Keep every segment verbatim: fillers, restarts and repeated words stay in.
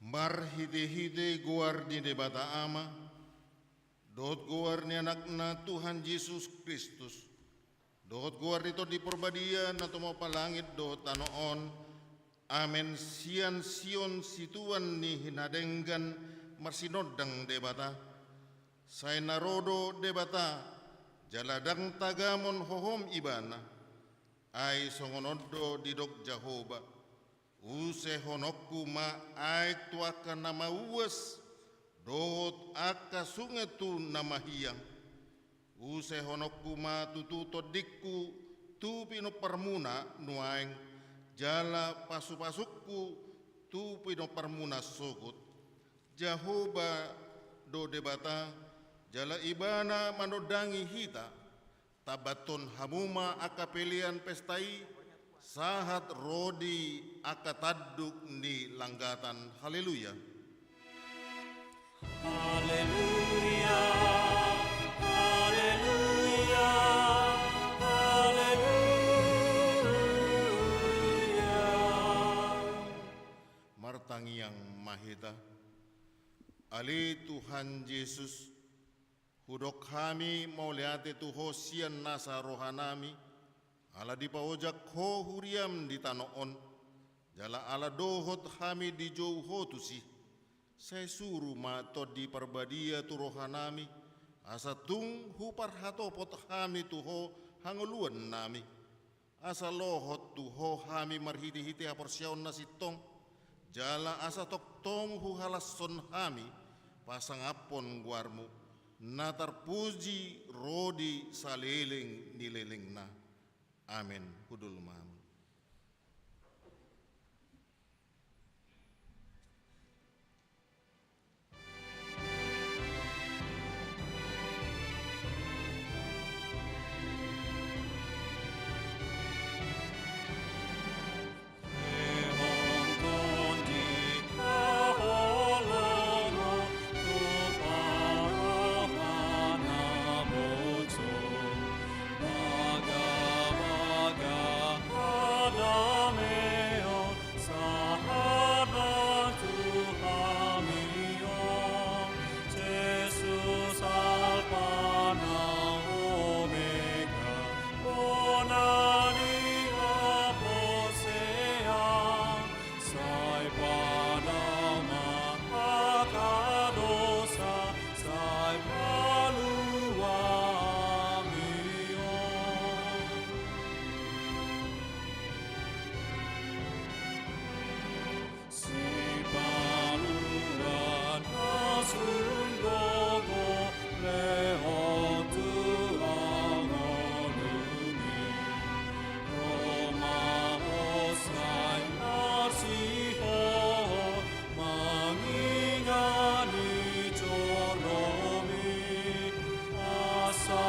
Marhitehite goar ni Debata Ama, dohot goar ni Anakna Tuhan Jesus Kristus, dohot goar ni Tondi Parbadia na tumompa langit dohot tano on. Amen. Sian Sion situan ni hinadenggan marsinondang Debata. Sai na ro do Debata, jala ndang tagamon hohom Ibana. Ai songon on do didok Jahowa: Usehononku ma aek tu angka na mauas, dohot angka sunge tu na mahiang. Usehononku ma tutu tondingku tu pinomparmuna nuaeng, jala pasupasungku tu pinomparmuna sogot. Jahowa do Debata, jala Ibana manondangi hita. Tambathon hamu ma angka pelean pesta i, sahat ro di angka tanduk ni langgatan. Haleluya. Haleluya, haleluya, haleluya. Martangiang ma hita. Ale Tuhan Jesus, hudok hami mauliate tu Ho sian nasa rohanami, ala dipaojak Ho huriam di tano on, jala ala dohot hami dijou Ho tusi. Sai suru ma Tondi Parbadia tu rohanami, asa tung huparhatopot hami tu Ho hangoluannami. Asa lohot tu Ho hami marhitehite haporseaon na sintong, jala asa tongtong huhalashon hami pasangaphon goarmu, na tarpuji ro di saleleng ni lelengna. Amen. Hundul ma hamu. Sahat ma tu hami on, Jesus Alpa nang Omega, bona ni haporseaon, sai padao ma angka dosa, sai palua hami on. Sipalua na sun gogo lehon tu angolumu. Ro ma ho sai marsihohot mangingot ni joromi, asa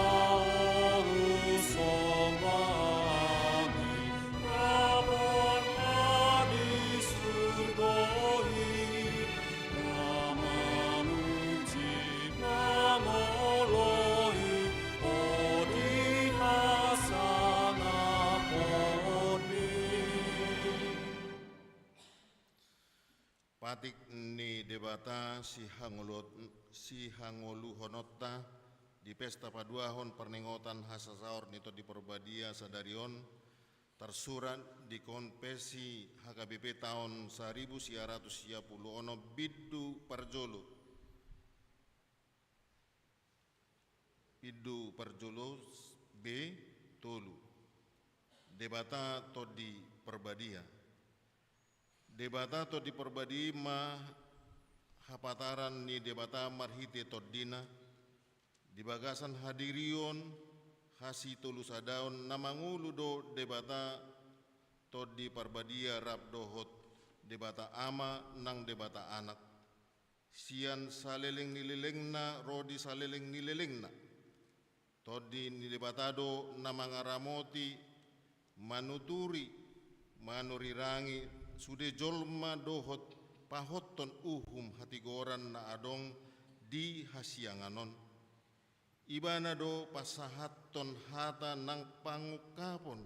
urushon ma hami na porlu di surgo i, na mamuji mangoloi Ho di hasangapon i. Patik ni Debata sihangoluhon-, sihangoluhononta di pesta paduahon parningotan hasasaor ni Tondi Parbadia sadari on, tarsurat di Konfesi H K B P taon saribu sia ratus sia pulu onom, bindu parjolo. Bindu parjolo B tolu. Debata Tondi Parbadia. Debata Tondi Parbadia ma hapataran ni Debata marhite Tondina, di bagasan hadirion hasitolusadaon na mangolu do Debata Tondi Parbadia rap dohot Debata Ama nang Debata Anak. Sian saleleng ni lelengna ro di saleleng ni lelengna. Tondi ni Debata do na mangaramoti, manuturi, manurirangi sude jolma dohot pahothon uhum hatigoran na adong di hasiangan on. Ibana do pasahathon hata nang pangungkapon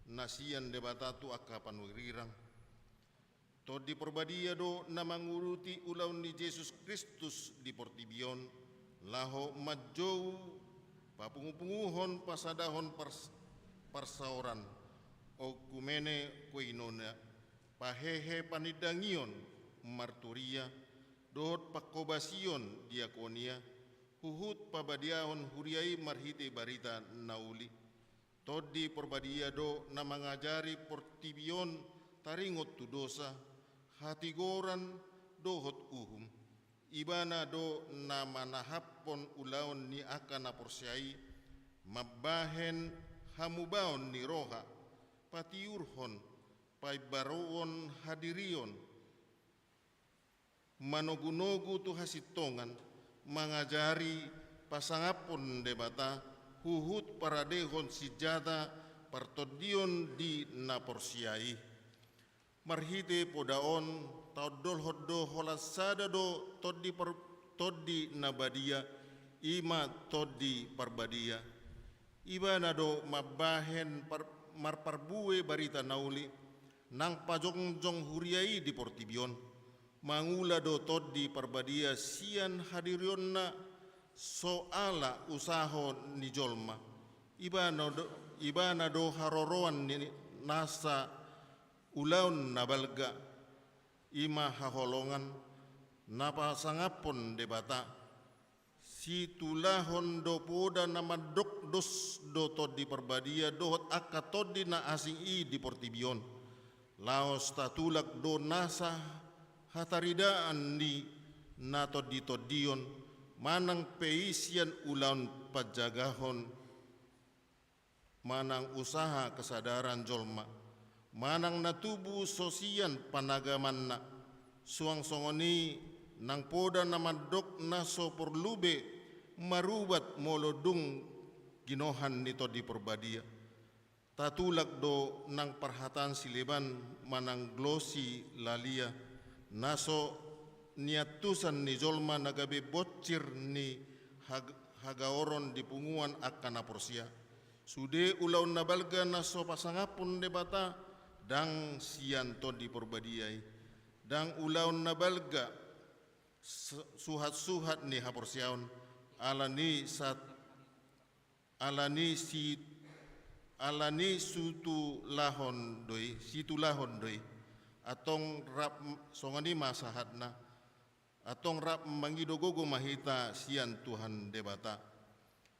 na sian Debata tu angka panurirang. Tondi Parbadia do na manguruti ulaon ni Jesus Kristus di portibi on, laho manjou papungupunguhon pasadahon pars-, parsaoran, oikumene koinonia, pahehe panindangion, marturia, dohot pangkobasion, diakonia, huhut pabadiahon huria i marhite barita na uli. Tondi Parbadia do na mangajari portibi on taringot tu dosa, hatigoran dohot uhum. Ibana do na manahaphon ulaon ni angka na porsea i, mambahen hamubaon ni roha, patiurhon, paimbaruon hadirion, manogunogu tu hasintongan, mangajari pasangaphon Debata, huhut paradehon sinjata partondion di na porsea i. Marhite poda on, taondolhon do holan sada do tondi par-, tondi na badia, i ma Tondi Parbadia. Ibana do mambahen par-, marparbue barita na uli, nang pajongjong huria i di portibi on. Mangula do Tondi Parbadia sian hadirionna so ala usaho ni jolma. Ibana do, ibana do haroroan ni nasa ulaon na balga, i ma haholongan, na pasangaphon Debata. Situlahon do poda na mandok dos do Tondi Parbadia dohot angka tondi na asing i di portibi on. Laos tatulak do nasa hataridaan ni na tonditondion, manang pe i sian ulaon panjagahon, manang usaha kesadaran jolma, manang na tubu so sian panagamanna, suang songon i nang poda na mandok na so porlu be marubat molo dung ginohan ni Tondi Parbadia. Tatulak do nang parhataan sileban manang glossolalia, na so niantusan ni jolma na gabe bonsir ni hag-, hagaoron di punguan angka na porsea. Sude ulaon na balga na so pasangaphon Debata, ndang sian Tondi Parbadia i. Ndang ulaon na balga, su-, suhatsuhat ni haporseaon, ala ni sat-, ala ni si-, ala ni situlahon do i, situlahon do i. Antong rap m-, songon i ma sahatna. Antong rap mangido gogo ma hita sian Tuhan Debata.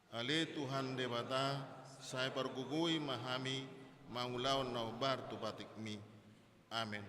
Ale Tuhan Debata, sai pargogoi ma hami mangulahon na hombar tu patikMi. Amen.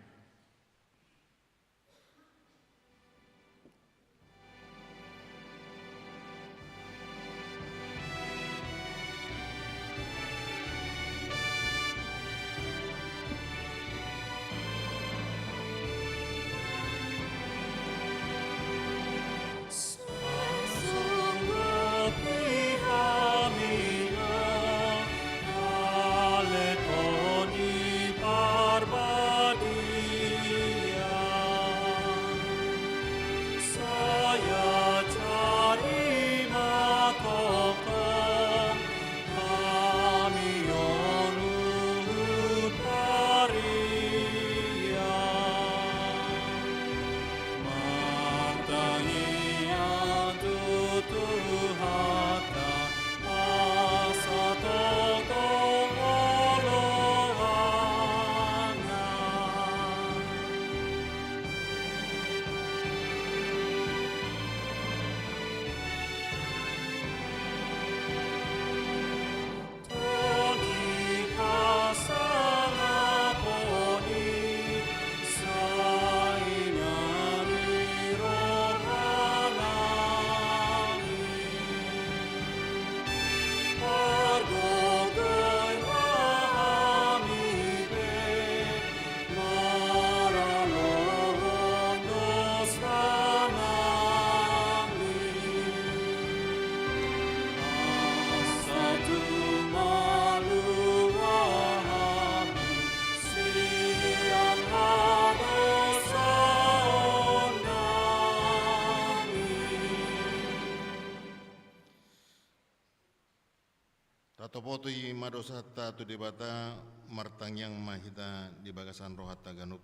Tatopoti ma dosanta tu Debata, martangiang ma hita di bagasan rohanta ganup.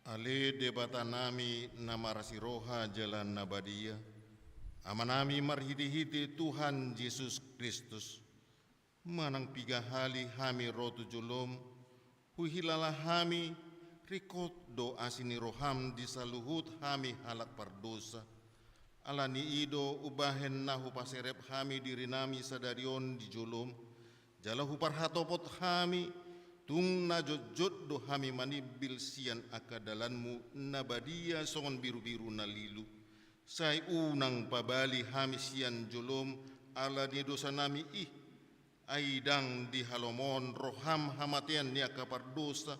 Ale Debatanami na marasi roha jala na badia, Amanami marhitehite Tuhan Jesus Kristus, manang piga hali hami ro tu jolom, huhilala hami, ringkot do asi ni roham di saluhut hami halak pardosa. Ala ni i do umbahen na hupaserep hami dirinami sadari on di jolom, jala huparhatopot hami, tung na jotjot do hami manimbil sian angka dalanmu na badia songon birubiru na lilu. Sai unang pabali hami sian jolom ala ni dosanami i, ai ndang dihalomohon roham hamatean ni angka pardosa,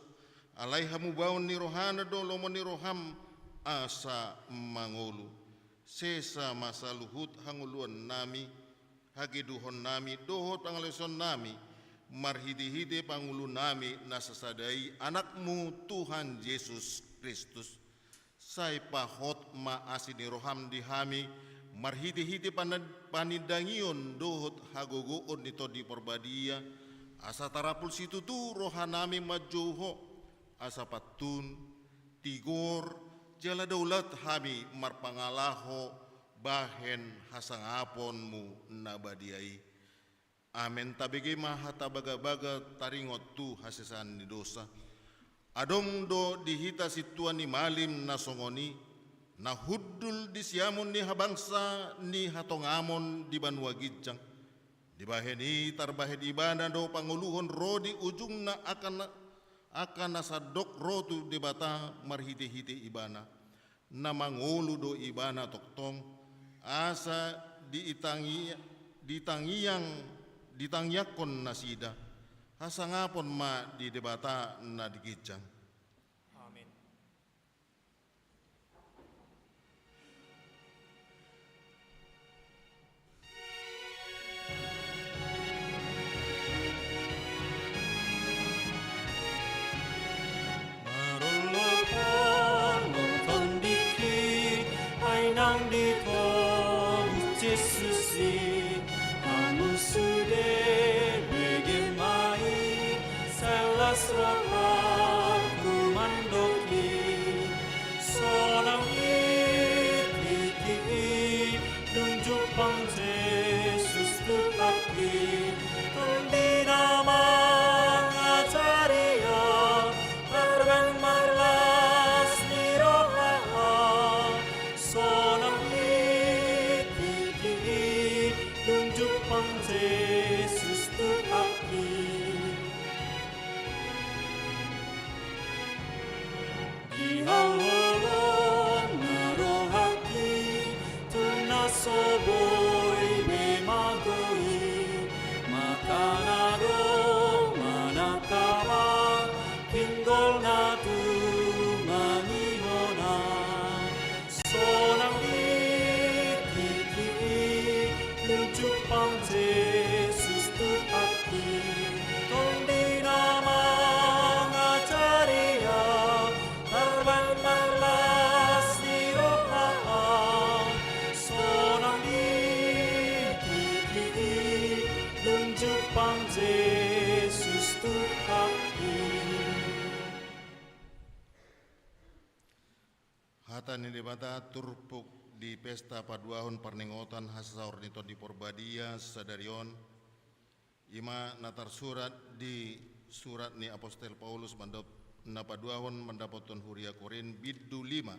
alai hamubaon ni rohana do lomo ni roham asa mangolu. Sesa ma saluhut hangoluannami, hageduhonnami dohot pangalaosionnami, marhitehite pangulunami na sasada i, Anakmu Tuhan Jesus Kristus. Sai pahot ma asi ni roham di hami, marhitehite pana-, panindangion dohot hagogoon ni Tondi Porbadia, asa tarapul situtu rohanami manjou Ho, asa pantun, tigor, jala daulat hami marpangalaho bahen hasangaponmu na badia i. Amen. Tabege ma hata bagabaga taringot tu hasesaan ni dosa. Adong do di hita sintua ni malim na songon i, na hundul di siamun ni habangsa ni hatongamon di banua ginjang. Dibahen i tarbahen ibana do pangoluhon ro di ujungna angka na, angka na sandok ro tu Debata marhitehite ibana. Na mangolu do ibana tongtong, asa diitangi-, ditangiang-, ditangiangkon nasida. Hasangapon ma di Debata na di ginjang. Amen. Marolopolop tondingki, ai naung ditobus Jesus i, hamu sude bege ma i, sai las rohangku mandok i. Sonang i tingki i, dung jumpang Jesus tu tangki, Tondi na mangajari ahu, tarbahen marlas ni roha ahu. Sonang i tingki i, dung jumpang Jesus tu tangki. Dihaholongi ma rohangki, tung na so boi be magou i, matana do manangkap ahu, pinggolna tumangihon ahu. Sonang i tingki i, dung jumpang Jesus tu tangki, Tondi na mangajari ahu, tarbahen marlas ni roha ahu. Sonang i tingki i, dung jumpang Jesus tu tangki. Hata ni Debata turpuk di pesta paduahon parningotan hasasaor ni Tondi Porbadia sadari on, i ma na tarsurat di surat ni apostel Paulus mandap-, na paduahon mandapothon huria Korint, bindu lima,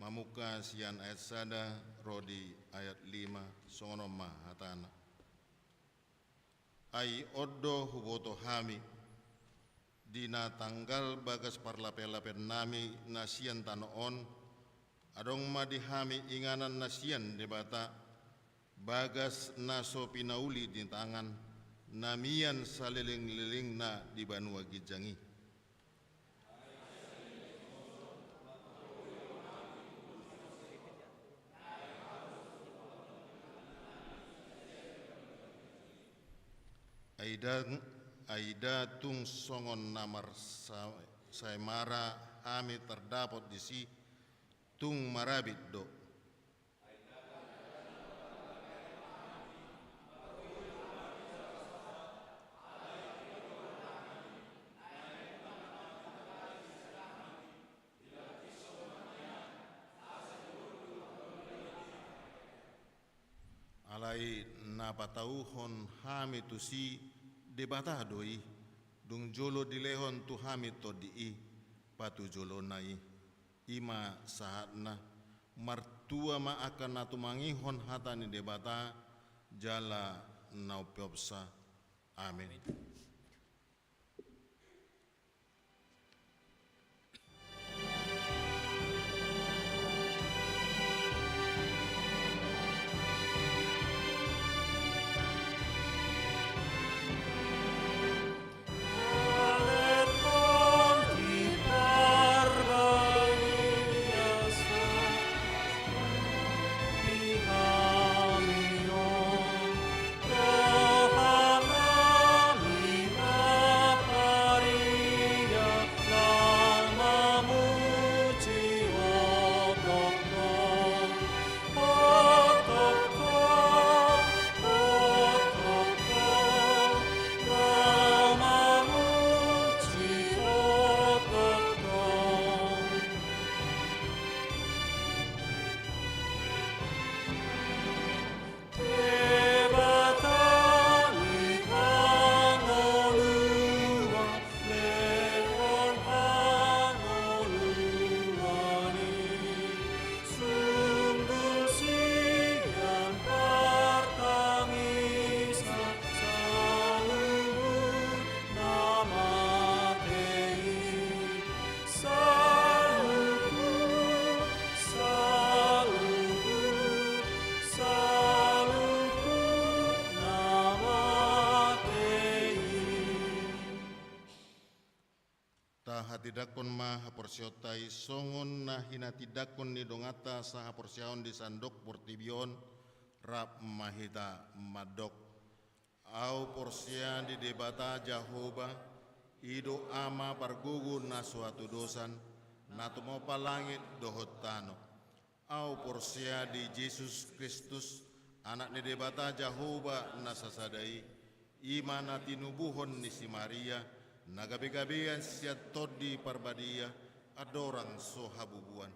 mamungka sian ayat sada ro di ayat lima, songon on ma hatana. Ai on do huboto hami, di na tanggal bagas parlapelapeannami na sian tano on, adong ma di hami inganan na sian Debata, bagas na so pinauli ni tangan, na mian salelenglelengna di banua ginjang i. Ai ndang, ai ndang tung songon na marsa-, saemara hami tardapot disi, tung marabit do. patauhon hami tusi, Debata do i, dung jolo dilehon tu hami Tondi i, patujolona i. I ma sahatna. Martua ma angka na tumangihon hata ni Debata jala na umpeopsa. Amen. Tahatindangkon ma haporseaonta i songon na hinatindangkon ni donganta sahaporseaon di sandok portibi on. Rap ma hita mandok. Ahu porsea di Debata Jahowa, i do Ama pargogo na so hatudosan, na tumompa langit dohot tano. Ahu porsea di Jesus Kristus, Anak ni Debata Jahowa na sasada i, i ma na tinubuhon ni si Maria, na gabegabean sian Tondi Parbadia, andorang so habubuan.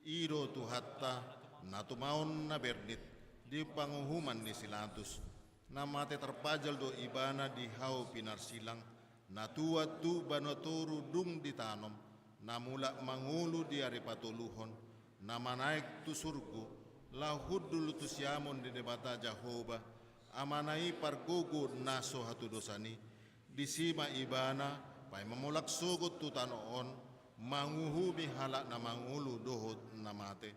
I do Tuhanta, na tumaon na bernit, di panguhuman ni si Latus. Na mate tarpajal do Ibana di hau pinarsilang, na tuat tu banua toru dung ditanom, na mulak mangolu di ari patoluhon, na manaek tu surgo, laho hundul tu siamun ni Debata Jahowa, Amana i pargogo na so hatudosan i. Disi ma Ibana, paima mulak sogot tu tano on, manguhumi halak na mangolu dohot na mate.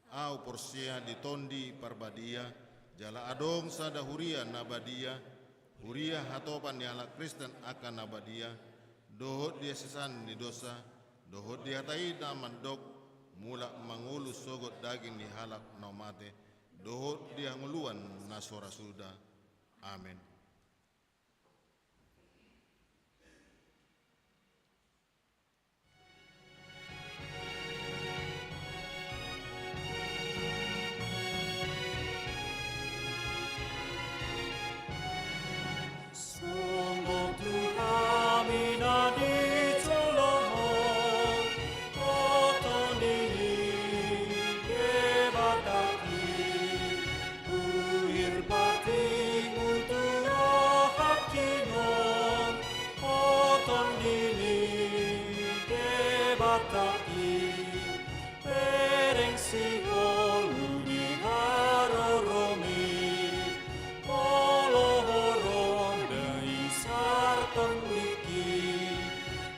Ahu porsea di Tondi Parbadia, jala adong sada huria na badia, huria hatopan ni halak Kristen angka na badia, dohot di hasesaan ni dosa, dohot di hata i na mandok, mulak mangolu sogot daging ni halak na mate, dohot di hangoluan na so ra suda. Amen. Songgop tu hami na di jolom on, oto ni Debata i, huhir patikmu tu rohangki on, oto ni Debata i. Bereng sihol ni haroromi, molo ho ro di saritoningki,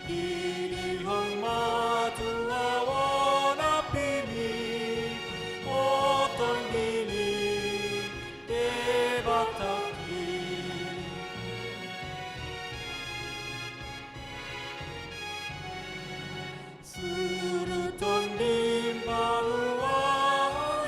dilehon ma tu ahu on ampimi, oto ni Debata i. Suruton ni paluahon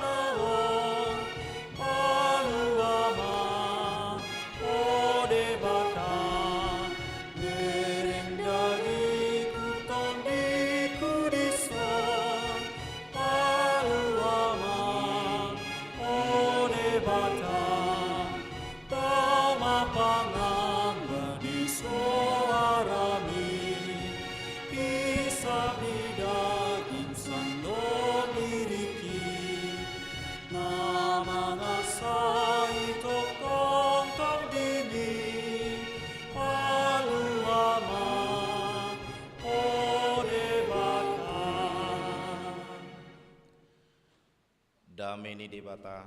Dame ni Debata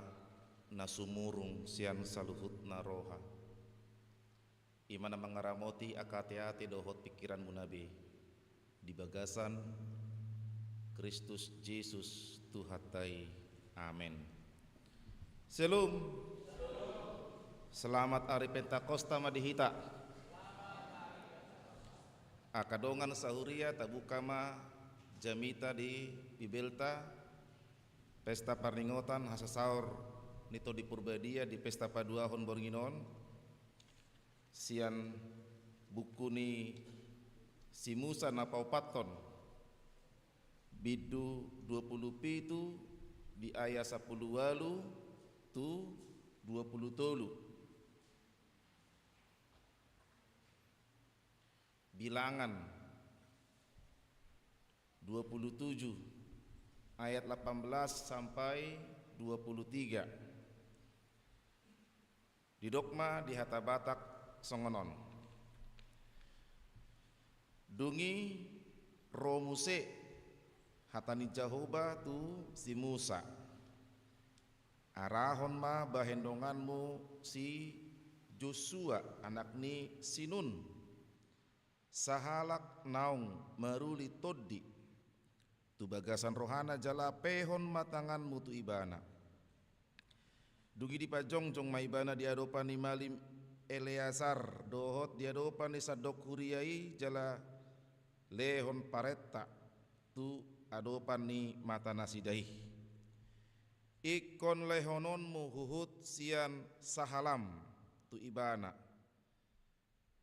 na sumurung sian saluhutna roha, i ma na mangaramoti angka ateate dohot pingkiranmuna be di bagasan Kristus Jesus Tuhanta i. Amen. Syalom. Selamat ari Pentakosta ma di hita. Angka dongan sahuria, tabuka ma jamita di Bibelta, pesta parningotan hasasaor ni Tondi Porbadia di pesta paduahon borngin on, sian buku ni Si Musa na paopathon, bindu dua pulu pitu, di ayat sampulu ualu tu dua pulu tolu. Bilangan dua pulu tujuh ayat lapan belas sampai dua pulu tiga. Didok ma di hata Batak songon on. Dung i ro muse hata ni Jahowa tu si Musa: Arahon ma bahen donganmu si Josua, anak ni si Nun, sahalak naung maruli tondi, tu bagasan rohana, jala pehon ma tanganmu tu ibana. Dung i dipajongjong ma ibana di adopan ni malim Eleasar dohot di adopan ni sandok huria i, jala lehon parenta tu adopan ni matanasida i: Ingkon lehononmu huhut sian sahalam tu ibana,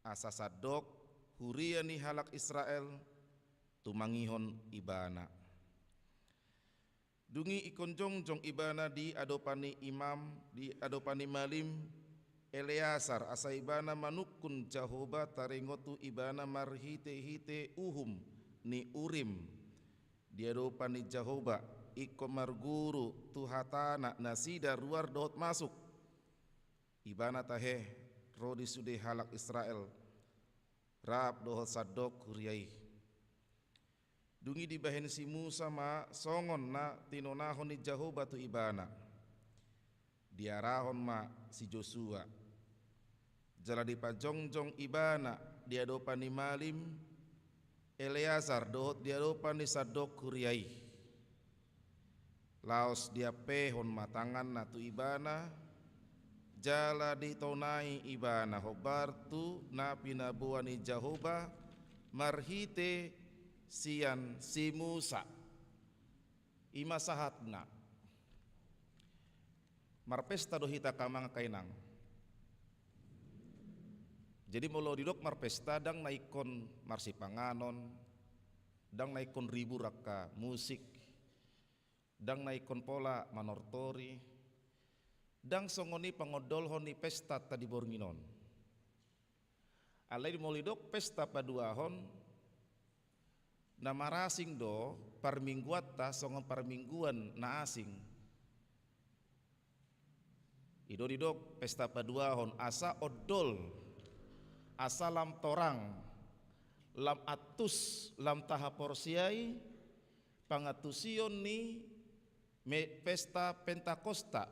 asa sandok huria ni halak Israel tumangihon ibana. Dung i ingkon jongjong ibana di adopan ni imam, di adopan ni malim Eleasar, asa ibana manungkun Jahowa taringot tu ibana marhitehite uhum ni Urim di adopan ni Jahowa, ingkon marguru tu hatana nasida ruar dohot masuk. Ibana tahe ro di sude halak Israel rap dohot sandok huria i. Dung i dibahen si Musa ma songon na tinonahon ni Jahowa tu ibana. Diarahon ma si Josua, jala dipajongjong ibana di adopan ni malim Eleasar dohot di adopan ni sandok huria i. Laos diampehon ma tanganna tu ibana, jala ditonai ibana hombar tu na pinaboa ni Jahowa marhite sian si Musa. I ma sahatna. Marpesta do hita, angka amang, angka inang. Jadi molo didok marpesta, ndang na ingkon marsipanganon, ndang na ingkon ribur angka musik, ndang na ingkon pola manortori, ndang songon i pangondolhon ni pestanta di borngin on. Alai molo didok pesta paduahon, na marasing do parmingguanta songon parmingguan na asing. I do didok pesta paduahon, asa ondol, asa lam torang, lam antus, lam tahaporseai pangantusion ni me-, pesta Pentakosta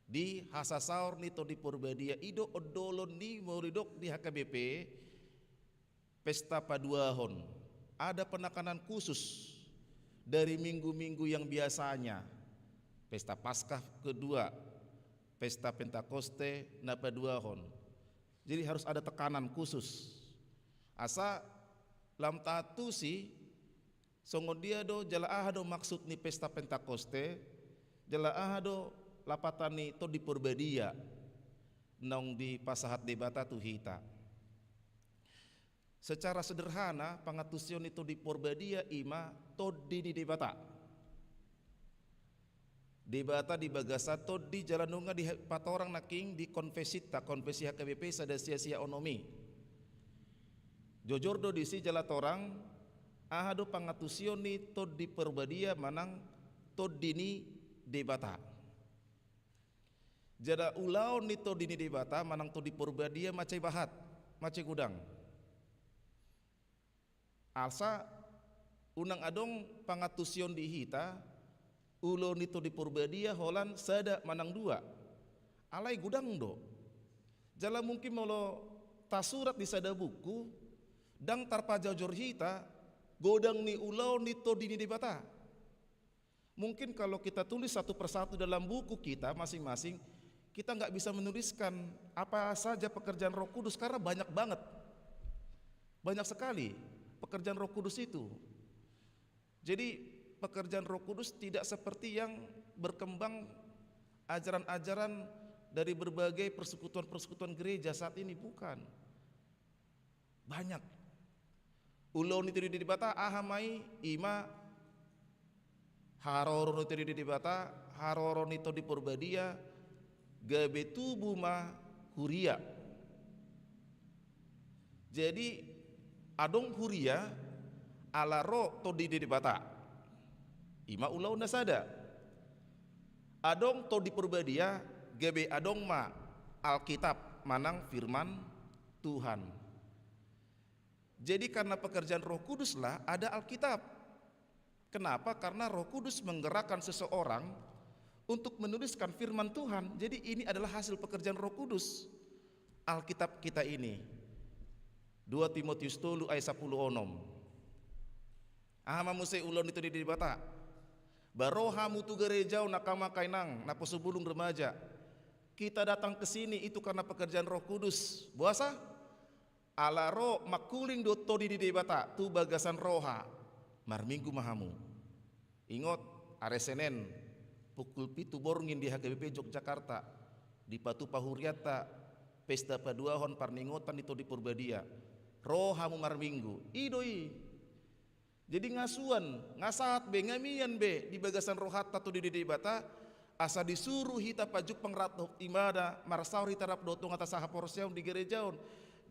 di hasasaor ni Tondi Porbadia. I do ondolon ni, molo didok di H K B P, pesta paduahon. Ada penekanan khusus dari minggu-minggu yang biasanya pesta Paskah kedua, pesta Pentakoste na paduahon. Jadi harus ada tekanan khusus. Asa lam taantusi songon dia do jala aha do maksud ni pesta Pentakoste, jala aha do lapatan ni Tondi Porbadia naung dipasahat Debata tu hita. Secara sederhana, pangantusion ni Tondi Porbadia i ma Tondi ni Debata. Debata di bagasan tondi, jala nunga dipatorang nangkin di konfesinta, konfesi H K B P sada sia sia onom i. Jojor do disi jala torang, aha do pangantusion ni Tondi Porbadia manang Tondi ni Debata. Jala ulaon ni Tondi ni Debata manang Tondi Porbadia mansai bahat, mansai godang. Asa unang adong pangantusion di hita Ulaon ni Tondi Porbadia holan sada manang dua. Alai godang do. Jala mungkin molo tasurat di sada buku, ndang tarpajojor hita godang ni ulaon ni Tondi ni Debata. Mungkin kalau kita tulis satu persatu dalam buku kita masing-masing, kita nggak bisa menuliskan apa saja pekerjaan Roh Kudus karena banyak banget. Banyak sekali pekerjaan Roh Kudus itu. Jadi, pekerjaan Roh Kudus tidak seperti yang berkembang ajaran-ajaran dari berbagai persekutuan-persekutuan gereja saat ini, bukan. Banyak. Ulaon ni Tondi ni Debata, aha ma i, ima haroro ni Tondi ni Debata, haroro ni Tondi Porbadia, gabe tubu ma huria. Jadi, adong huria ala ro Tondi ni Debata. Ima ulaon na sada. Adong Tondi Porbadia, gabe adong ma Alkitab manang firman Tuhan. Jadi, karena pekerjaan Roh Kudus lah ada Alkitab. Kenapa? Karena Roh Kudus menggerakkan seseorang untuk menuliskan firman Tuhan. Jadi, ini adalah hasil pekerjaan Roh Kudus. Alkitab kita ini. Dua Timotius tolu ayat sapuluh onom. Aha ma muse ulaon ni Tondi ni Debata? Ba ro hamu tu gereja on, angka amang, angka inang, naposo bulung, remaja. Kita datang ke sini itu karena pekerjaan Roh Kudus. Boasa? Ala ro mangkuling do Tondi ni Debata tu bagasan roha. Marminggu ma hamu. Ingot, ari Senen, pukul pitu borngin di H K B P Yogyakarta, dipatupa hurianta pesta paduahon parningotan ni Tondi Porbadia. Ro hamu marminggu. I do i. Jadi, nga suan, nga sahat be, nga mian be di bagasan rohanta Tondi ni Debata, asa disuru hita pajumpang rap dohot Ibana, marsaor hita rap dohot dongan sahaporseaon di gereja on.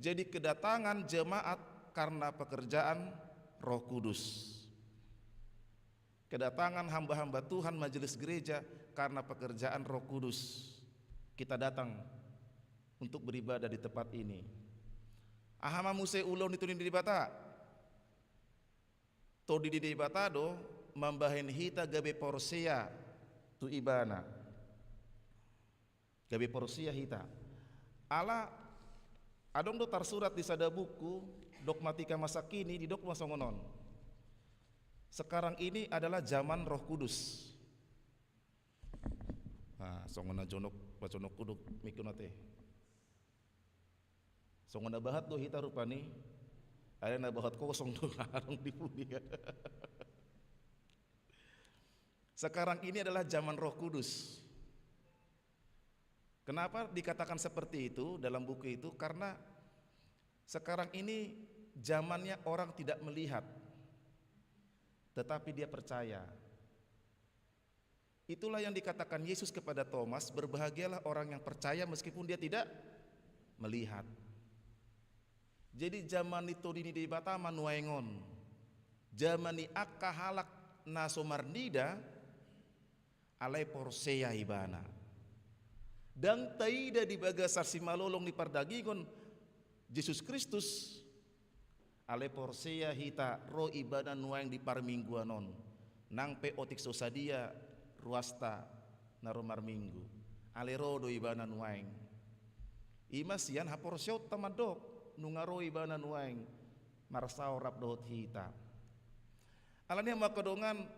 Jadi, kedatangan jemaat karena pekerjaan Roh Kudus. Kedatangan hamba-hamba Tuhan, majelis gereja, karena pekerjaan Roh Kudus. Kita datang untuk beribadah di tempat ini. Aha ma muse ulaon ni Tondi ni Debata? Tondi ni Debata do mambahen hita gabe porsea tu Ibana. Gabe porsea hita. Ala adong do tarsurat di sada buku, Dogmatika Masa Kini, didok ma songon on. Sekarang ini adalah zaman Roh Kudus. Nah, songon na jonok, pajonokku do mikku ate. Songon na bahat do hita rupani, alai na bahat kosong do, adong di pudi. Sekarang ini adalah zaman Roh Kudus. Kenapa dikatakan seperti itu dalam buku itu? Karena sekarang ini zamannya orang tidak melihat, tetapi dia percaya. Itulah yang dikatakan Yesus kepada Thomas, "Berbahagialah orang yang percaya meskipun dia tidak melihat." Jadi, zaman ni Tondi ni Debata ma nuaeng on. Zaman ni angka halak na so marnida, alai porsea ibana. Ndang taida di bagasan simalolong ni pardagingon Jesus Kristus, alai porsea hita ro ibana nuaeng di parmingguan on. Nang pe otik so sadia ruasta na ro marminggu, alai ro do ibana nuaeng. I ma sian haporseaonta mandok, nunga ro ibana nuaeng marsaor rap dohot hita. Alani i, angka dongan,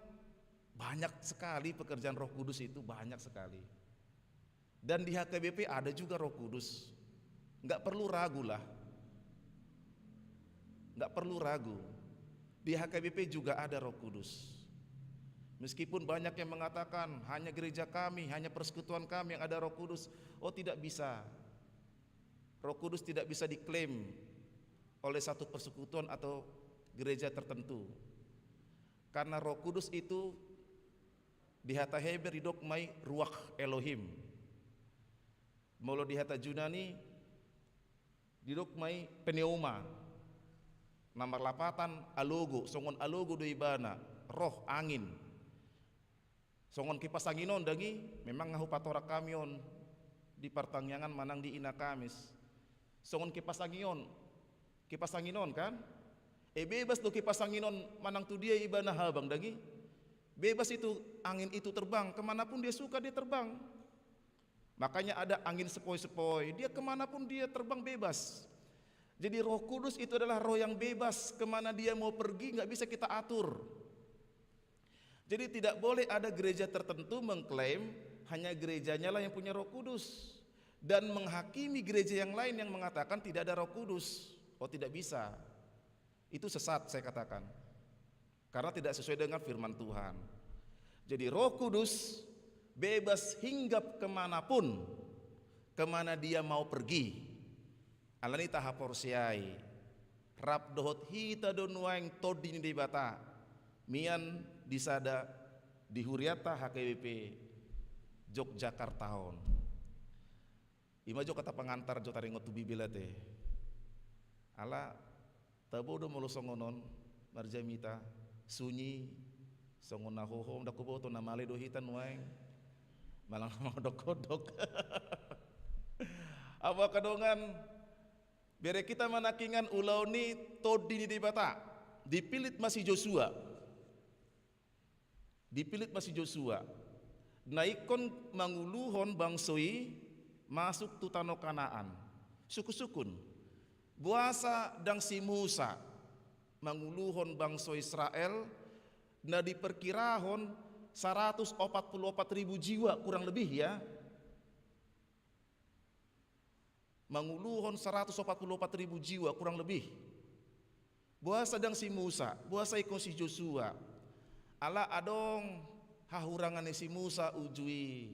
banyak sekali pekerjaan Roh Kudus itu, banyak sekali. Dan di H K B P ada juga Roh Kudus. Nggak perlu ragu lah. Nggak perlu ragu. Di H K B P juga ada Roh Kudus. Meskipun banyak yang mengatakan, "Hanya gereja kami, hanya persekutuan kami yang ada Roh Kudus." Oh, tidak bisa. Roh Kudus tidak bisa diklaim oleh satu persekutuan atau gereja tertentu. Karena Roh Kudus itu di hata Heber didok ma i Ruach Elohim. Molo di hata Junani didok ma i pneuma. Na marlapatan alogo, songon alogo do ibana, roh, angin. Songon kipas angin on dang i, memang nga hupatorang hami on di partangiangan manang di Ina Kamis. Songon kipas angin on, kipas angin on kan? E, bebas do kipas angin on manang tu dia ibana habang dang i. Bebas itu angin itu terbang, kemanapun dia suka dia terbang. Makanya ada angin sepoi-sepoi, dia kemanapun dia terbang bebas. Jadi Roh Kudus itu adalah roh yang bebas, kemana dia mau pergi nggak bisa kita atur. Jadi tidak boleh ada gereja tertentu mengklaim hanya gerejanya lah yang punya Roh Kudus dan menghakimi gereja yang lain yang mengatakan tidak ada Roh Kudus. Oh, tidak bisa. Itu sesat, saya katakan. Karena tidak sesuai dengan firman Tuhan. Jadi Roh Kudus bebas hinggap kemanapun, kemana dia mau pergi. Alani tahaporseai, rap dohot hita do nuaeng Tondi ni Debata, mian di sada di hurianta H K B P Yogyakarta on. Ima jo kata pengantar jo taringot tu Bibel ate. Ala tabo do molo songon on marjamita, sunyi, songon na hohom, ndang huboto na male do hita nuaeng. Manang mangodok-odok. Hamu angka dongan, bere hita ma nangkiningan ulaon ni Tondi ni Debata. Dipillit ma si Josua. Dipillit ma si Josua. Na ingkon manguluhon bangso i masuk tu tano Kanaan. Sungkun-sungkun. Boasa ndang si Musa manguluhon bangso Israel na diperkirahon saratus opat pulu opat ribu jiwa kurang lebih, ya. Manguluhon saratus opat pulu opat ribu jiwa kurang lebih. Boasa ndang si Musa, boasa ingkon si Josua? Ala adong hahurangan ni si Musa uju i.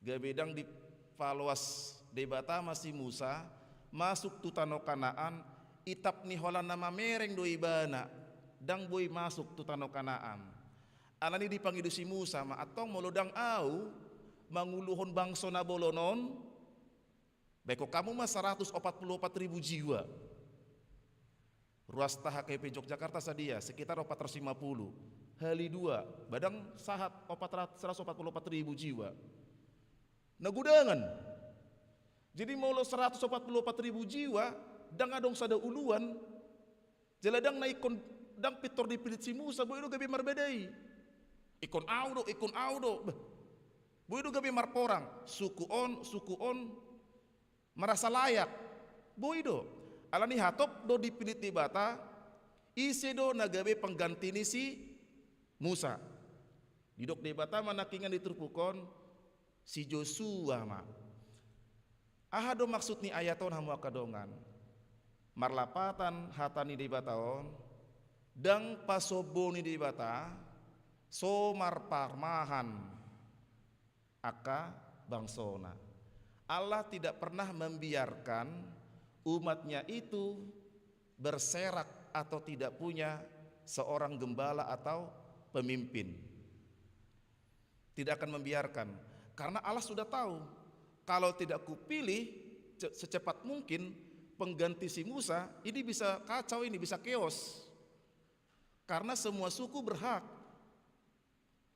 Gabe ndang dipaloas Debata ma si Musa masuk tu tano Kanaan, itap ni holan na mamereng do ibana, ndang boi masuk tu tano Kanaan. Alani dipangido si Musa ma, antong molo ndang ahu manguluhon bangso na bolon on, baen hamu ma saratus opat pulu opat ribu jiwa. Ruasta H K B P Yogyakarta sadia, sekitar opat ratus lima pulu. Hali dua, ba ndang sahat opat ratus, saratus opat pulu opat ribu jiwa. Na godangan. Jadi molo saratus opat pulu opat ribu jiwa, ndang adong sada uluan, jala ndang na ingkon, ndang pintor dipillit si Musa, boi do gabe marbadai. Ingkon ahu do, ingkon ahu do. Bah. Boi do gabe marporang, suku on, suku on, merasa layak. Boi do. Alani hatop do dipillit Debata, ise do na gabe pengganti ni si Musa. Didok Debata ma nangkiningan di turpuk on, si Josua ma. Aha do maksud ni ayat on hamu angka dongan? Marlapatan hata ni Debata on, ndang pasombu ni Debata, so marparmahan angka bangsona. Allah tidak pernah membiarkan umatnya itu berserak atau tidak punya seorang gembala atau pemimpin. Tidak akan membiarkan. Karena Allah sudah tahu, kalau tidak kupilih ce-, secepat mungkin pengganti si Musa, ini bisa kacau, ini bisa chaos. Karena semua suku berhak.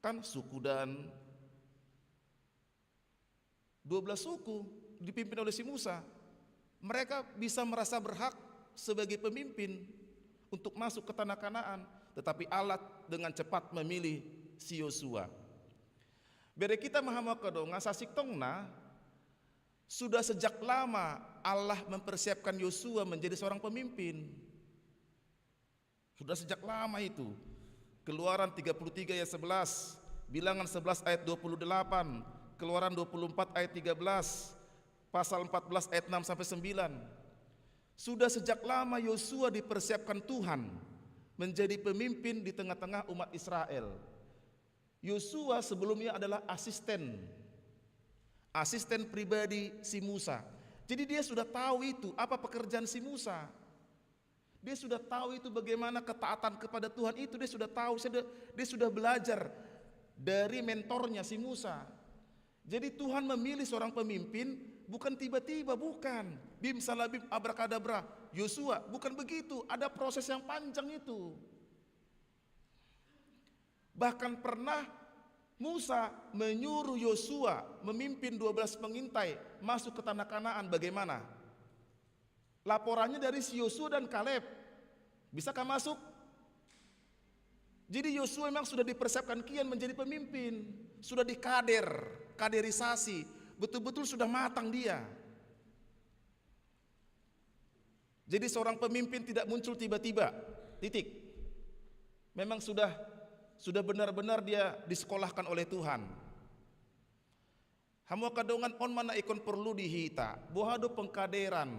Kan suku Dan, dua belas suku dipimpin oleh si Musa. Mereka bisa merasa berhak sebagai pemimpin untuk masuk ke tanah Kanaan. Tetapi Allah dengan cepat memilih si Yosua. Bere hita ma hamu angka dongan, sasintongna sudah sejak lama Allah mempersiapkan Yosua menjadi seorang pemimpin. Sudah sejak lama itu. Keluaran tiga puluh tiga ayat sebelas, Bilangan sebelas ayat dua puluh delapan, Keluaran dua puluh empat ayat tiga belas, Pasal empat belas ayat enam sampai sembilan. Sudah sejak lama Yosua dipersiapkan Tuhan menjadi pemimpin di tengah-tengah umat Israel. Yosua sebelumnya adalah asisten, asisten pribadi si Musa. Jadi dia sudah tahu itu, apa pekerjaan si Musa. Dia sudah tahu itu bagaimana ketaatan kepada Tuhan itu, dia sudah tahu, dia sudah, dia sudah belajar dari mentornya si Musa. Jadi Tuhan memilih seorang pemimpin bukan tiba-tiba, bukan. Bim salabim abrakadabra, Yosua, bukan begitu. Ada proses yang panjang itu. Bahkan pernah Musa menyuruh Yosua memimpin dua belas pengintai masuk ke tanah Kanaan. Bagaimana? Laporannya dari si Yosua dan Kaleb. Bisakah masuk? Jadi Yosua memang sudah dipersiapkan kian menjadi pemimpin, sudah dikader, kaderisasi, betul-betul sudah matang dia. Jadi seorang pemimpin tidak muncul tiba-tiba, titik. Memang sudah sudah benar-benar dia disekolahkan oleh Tuhan. Hamu angka dongan, on ma na ingkon porlu di hita, boha do pengkaderan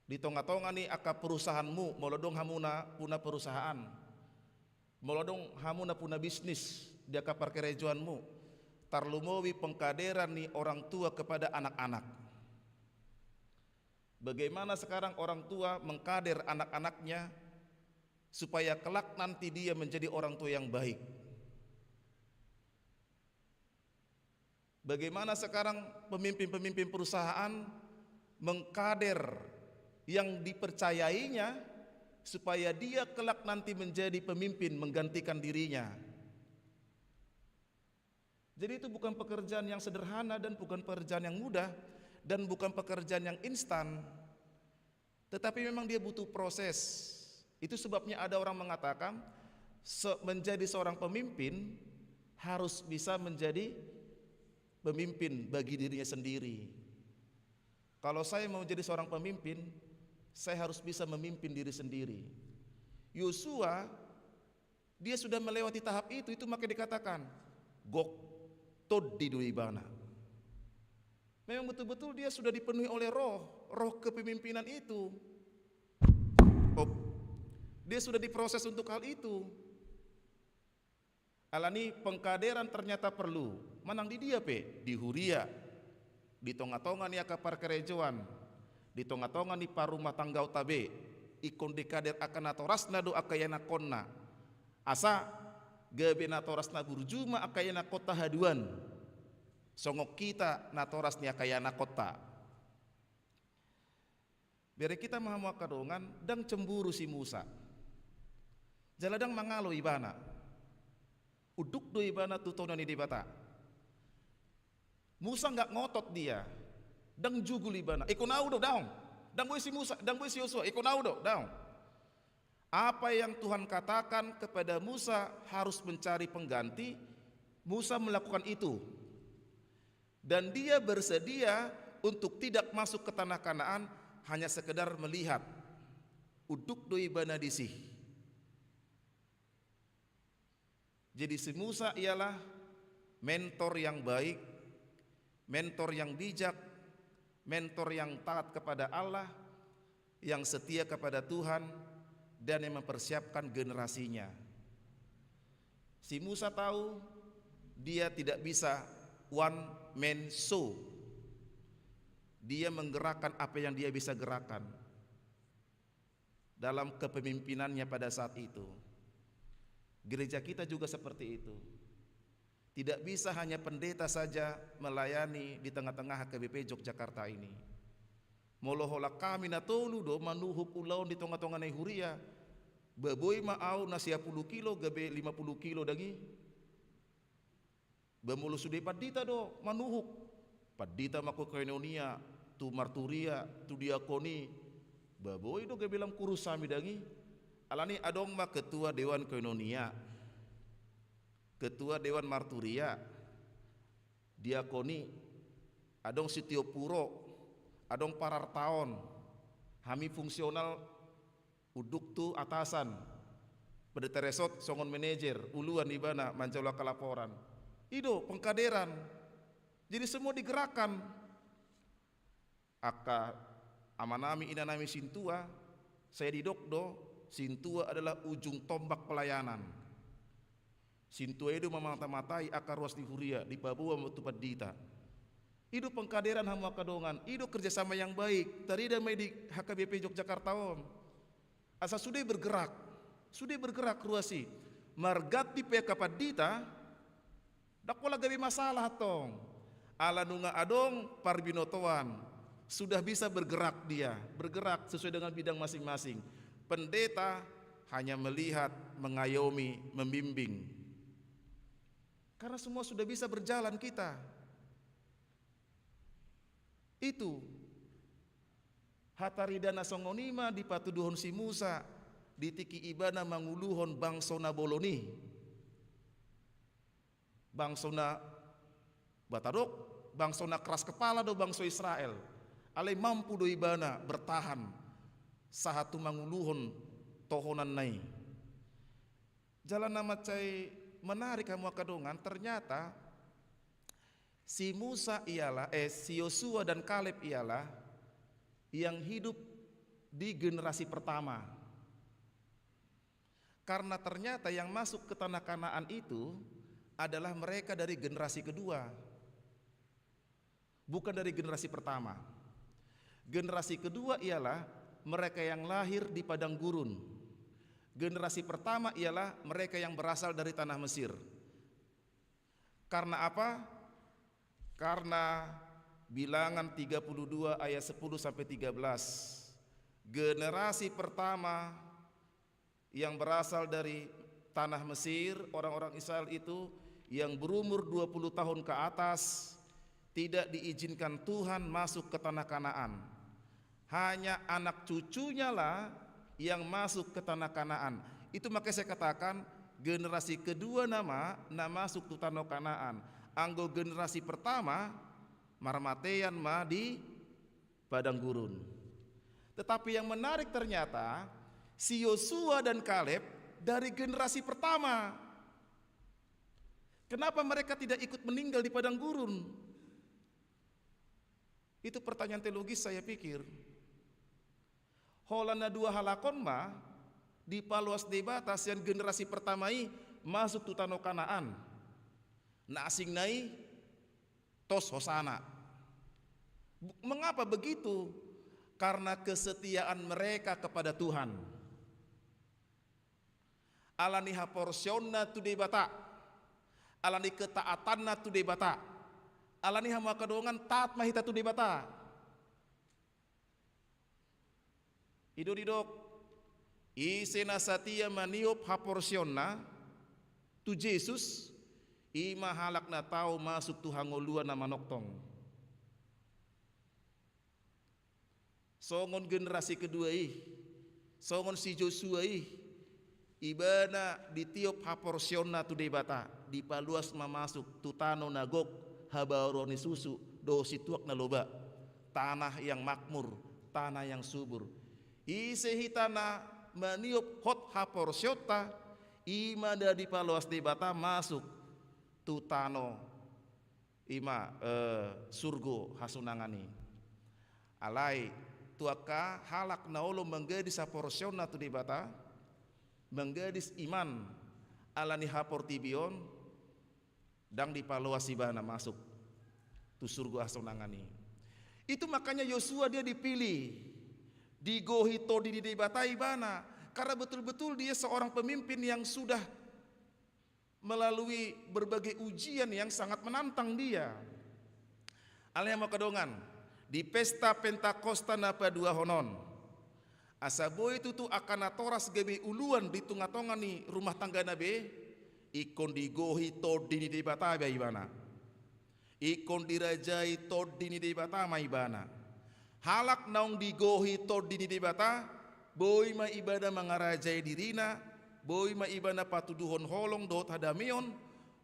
di tonga-tonga ni angka perusahaanmu, molo adong hamu na puna perusahaan. Molo adong hamu na puna bisnis di angka parkarejoanmu, tarlumobi pengkaderan ni orang tua kepada anak-anak. Bagaimana sekarang orang tua mengkader anak-anaknya supaya kelak nanti dia menjadi orang tua yang baik? Bagaimana sekarang pemimpin-pemimpin perusahaan mengkader yang dipercayainya supaya dia kelak nanti menjadi pemimpin menggantikan dirinya? Jadi itu bukan pekerjaan yang sederhana dan bukan pekerjaan yang mudah dan bukan pekerjaan yang instan. Tetapi memang dia butuh proses. Itu sebabnya ada orang mengatakan, se-, menjadi seorang pemimpin harus bisa menjadi pemimpin bagi dirinya sendiri. Kalau saya mau jadi seorang pemimpin, saya harus bisa memimpin diri sendiri. Yosua, dia sudah melewati tahap itu, itu makanya dikatakan, gok, tondi do ibana. Memang betul-betul dia sudah dipenuhi oleh roh, roh kepemimpinan itu. Oh, dia sudah diproses untuk hal itu. Alani pengkaderan ternyata perlu. Manang di dia pe, di huria, di tonga-tonga ni angka parkarejoan, di tonga-tonga ni parrumahtanggaonta be, ingkon dikader angka natorasna do angka ianakkonna. Asa gabe natorasna burju ma angka ianakkonta haduan. Songon hita natoras ni angka ianakkonta. Bere hita ma hamu angka dongan, ndang cemburu si Musa. Jala ndang mangalo ibana. Unduk do ibana tu tona ni Debata. Musa nggak ngotot dia. Ndang jugul ibana. Ingkon au do, daong. Ndang boi si Musa, ndang boi si Yosua, ingkon au do, daong. Apa yang Tuhan katakan kepada Musa harus mencari pengganti, Musa melakukan itu. Dan dia bersedia untuk tidak masuk ke tanah Kanaan, hanya sekedar melihat. Unduk do ibana disi. Jadi si Musa ialah mentor yang baik, mentor yang bijak, mentor yang taat kepada Allah, yang setia kepada Tuhan, dan yang mempersiapkan generasinya. Si Musa tahu dia tidak bisa one man show. Dia menggerakkan apa yang dia bisa gerakkan dalam kepemimpinannya pada saat itu. Gereja kita juga seperti itu. Tidak bisa hanya pendeta saja melayani di tengah-tengah H K B P Yogyakarta ini. Molo holan hami na tolu do manuhuk ulaon di tonga-tonga ni huria, ba boi ma au na sia pulu kilo gabe lima pulu kilo dang i. Ba molo sude pandita do manuhuk, pandita ma tu koinonia, tu marturia, tu diakoni, ba boi do gabe lam kurus hami dang i. Alani adong ma ketua dewan koinonia, ketua dewan marturia, diakoni, adong sitio puro, adong parartaon, hami fungsional, unduk tu atasan, pendeta resort songon manajer, uluan ibana manjalo angka laporan. I do pengkaderan. Jadi semua digerakkan. Angka amanami inanami sintua, sai didok do, sintua adalah ujung tombak pelayanan. Sintua i do mamata-matai angka ruas ni huria, dipaboa ma tu pandita. I do pengkaderan hamu angka dongan, i do kerjasama yang baik, tarida ma i di H K B P Yogyakarta on. Asa sude bergerak, sude bergerak ruas i. Marganti pe angka pandita, ndang pola gabe masalah antong. Ala nunga adong parbinotoan, sudah bisa bergerak dia, bergerak sesuai dengan bidang masing-masing. Pendeta hanya melihat, mengayomi, membimbing. Karena semua sudah bisa berjalan kita. Itu. Hata rida na songon i ma dipatuduhon si Musa. di tingki ibana manguluhon bangso na bolon i. Bangso na batadok, bangso na keras kepala do bangso Israel. Alai mampu do ibana bertahan sahat tu manguluhon tohonanna i. Jala na mansai menarik hamu angka dongan, ternyata si Musa ialah, eh, si Yosua dan Kaleb ialah yang hidup di generasi pertama. Karena ternyata yang masuk ke tanah Kanaan itu adalah mereka dari generasi kedua, bukan dari generasi pertama. Generasi kedua ialah mereka yang lahir di padang gurun. Generasi pertama ialah mereka yang berasal dari tanah Mesir. Karena apa? Karena Bilangan tiga puluh dua ayat sepuluh sampai tiga belas. Generasi pertama yang berasal dari tanah Mesir, orang-orang Israel itu yang berumur dua puluh tahun ke atas, tidak diizinkan Tuhan masuk ke tanah Kanaan. Hanya anak cucunya lah yang masuk ke tanah Kanaan. Itu makanya saya katakan, generasi kedua nama na masuk tu tano Kanaan. Anggo generasi pertama, marmatean ma di padang gurun. Tetapi yang menarik ternyata, si Yosua dan Kaleb dari generasi pertama. Kenapa mereka tidak ikut meninggal di padang gurun? Itu pertanyaan teologis, saya pikir. Holan na dua halak on ma dipaloas Debata sian generasi pertama i masuk tu tano Kanaan. Na asing na i tos hosana. Bu-, mengapa begitu? Karena kesetiaan mereka kepada Tuhan. Alani haporseaonna tu Debata, alani ketaatanna tu Debata, alani hamu angka dongan taat ma hita tu Debata. I do didok, ise na satia maniop haporseaonna tu Jesus, i ma halak na tau masuk tu hangoluan na manongtong. Songon generasi kedua i, songon si Josua i, ibana ditiop haporseaonna tu Debata, dipaloas ma masuk tu tano na gok, habaoron ni susu dohot situak na loba, tanah yang makmur, tanah yang subur. Ise hita na maniop hot haporseaonta, i ma na dipaloas Debata masuk tu tano i ma, eh, surgo hasonangan i. Alai tu angka halak na olo manggadis haporseaonna tu Debata, manggadis iman alani haportibi on, ndang dipaloas ibana masuk tu surgo hasonangan i. Itu makanya Yosua dia dipilih, digohi Tondi ni Debata ibana, karena betul-betul dia seorang pemimpin yang sudah melalui berbagai ujian yang sangat menantang dia. Alai hamu angka dongan, di pesta Pentakosta na paduahon on, asa boi tutu angka natoras gabe uluan di tonga-tonga ni rumah tanggana be, ingkon digohi Tondi ni Debata be ibana. Ingkon dirajai Tondi ni Debata ma ibana. Halak naung digohi Tondi ni Debata, boi ma ibana mangarajai dirina, boi ma ibana patuduhon holong dohot hadameon,